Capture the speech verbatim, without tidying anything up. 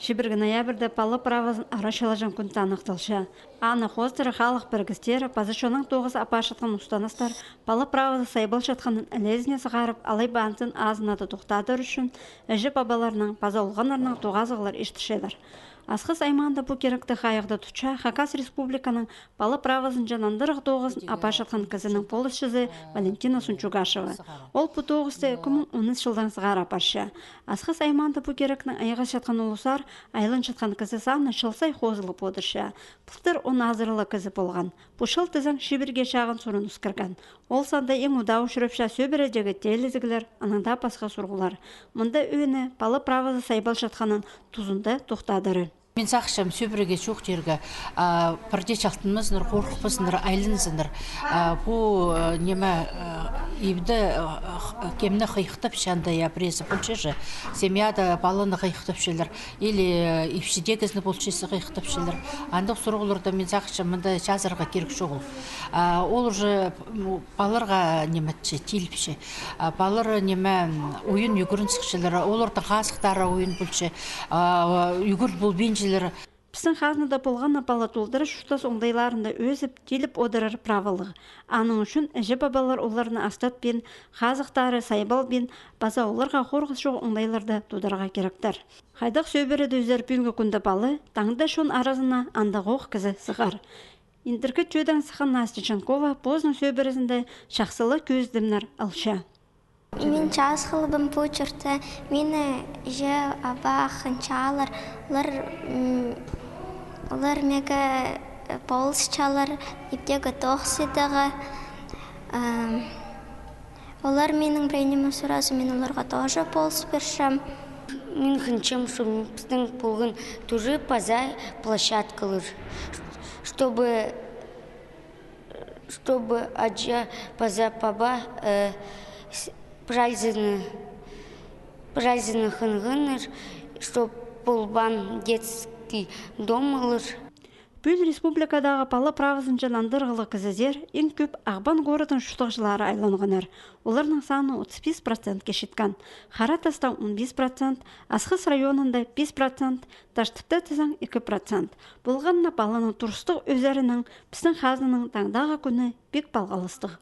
Чибіргі ноябрьда пала правазын арачылаҷаң кӱн танығталча. Аны хоостыра халых пірігістері паза чоннаң тоғыс апарчатхан устаныстар пала правазы сайбалчатханын ілезіне сығарып, алай ба андазын азынада тохтадыр ӱчӱн іҷе-пабаларнаң паза олғаннарнаң тоғазығлар иртірчелер. Асхыс аймаанда пу киректі хайығда тутча Хакас Республиканың пала правазынҷа нандырығ тоғызын апарчатхан кізінің полысчызы Валентина Сунчугашева. Ол пу тоғысты ікі муң онынҷы чылдаң сығара апарча. Асхыс аймаанда пу кирекнең айғасчатхан улустар, айланчатхан кізі саны чыл сай хозылып одырча. Пылтыр он азыра ла кізі полған. Пу чыл тізең чибіргі чағын сурын ӧскірген. Ол санда иң удаа учурапча сӧбіредегі теелізіглер, анаң даа пасха сурығлар. Мында ӧӧні пала правазы сайбалчатханын тузында тохтадыры. Мин сағынчам, сӧбіреге чоохтирға, а, пірдее чалтанмазыннар, хорыхпазыннар, айланзыннар. А, пу, э, ниме, э, ибде, э, х-, кемні хыйыхтапча анда, я, пірезі полча же, семьяда паланы хыйыхтапчалар, или, э, ипчідегізін полчаза хыйыхтапчалар. Андағ сурығларны, мин сағынчам, мында чазарға кирек чоғыл. А, ол уже, м, палаларға ниме итче, тиліпче. А, палалар ниме, м, уйын ӱгрен сыхчалар, оларның хазыхтары уйын полча, а, ӱгрен полбинчалар. Пістің хазнада полған на пала толдыра чуртас оңдайларында ӧзіп, тиліп одырар праволығ. Аның ӱчӱн іҷе-пабалар оларны астатпин, хазыхтары сайбалбин, паза оларға хорғыс чох оңдайларда тударға киректер. Хайдағ сӧбіреде ӧзер пӱӱнгі кӱнде пала, таңда чон аразына андағ ох кізі сығар. Индіркі Тӧӧдең сыххан Настя Чанкова позының сӧбірезінде чахсы ла кӧзідімнер алча. Мин чазағлабын пу чуртта, мині іҷе-аба хынчалар, олар, м, олар мағаа, э, полысчалар, ибдегі тоғыс идерге. Ам, олар минің прай ниме сурза, мин оларға тоже полыс пирчем. Мин хынчам, что пістің полған тур паза площадкалар, чтобы, чтобы аҷа паза паба, э, с-, празднигні, празднигні хынғаннар, чтоб полбаан детский домалар. Пӱӱл республикадағы пала правазынҷа нандырығлығ кізізер иң кӧп Ағбан городының чуртағҷылары айланғаннар. Оларның саны отыс пис процентке читкен. Хара Тастаң он пис процент, Асхыс районында пис процент, Таштыпта тізең ікі процент. Полған на паланың турыстығ ӧзерінең пістің хазнаның таңдағы кӱні пик палғалыстығ.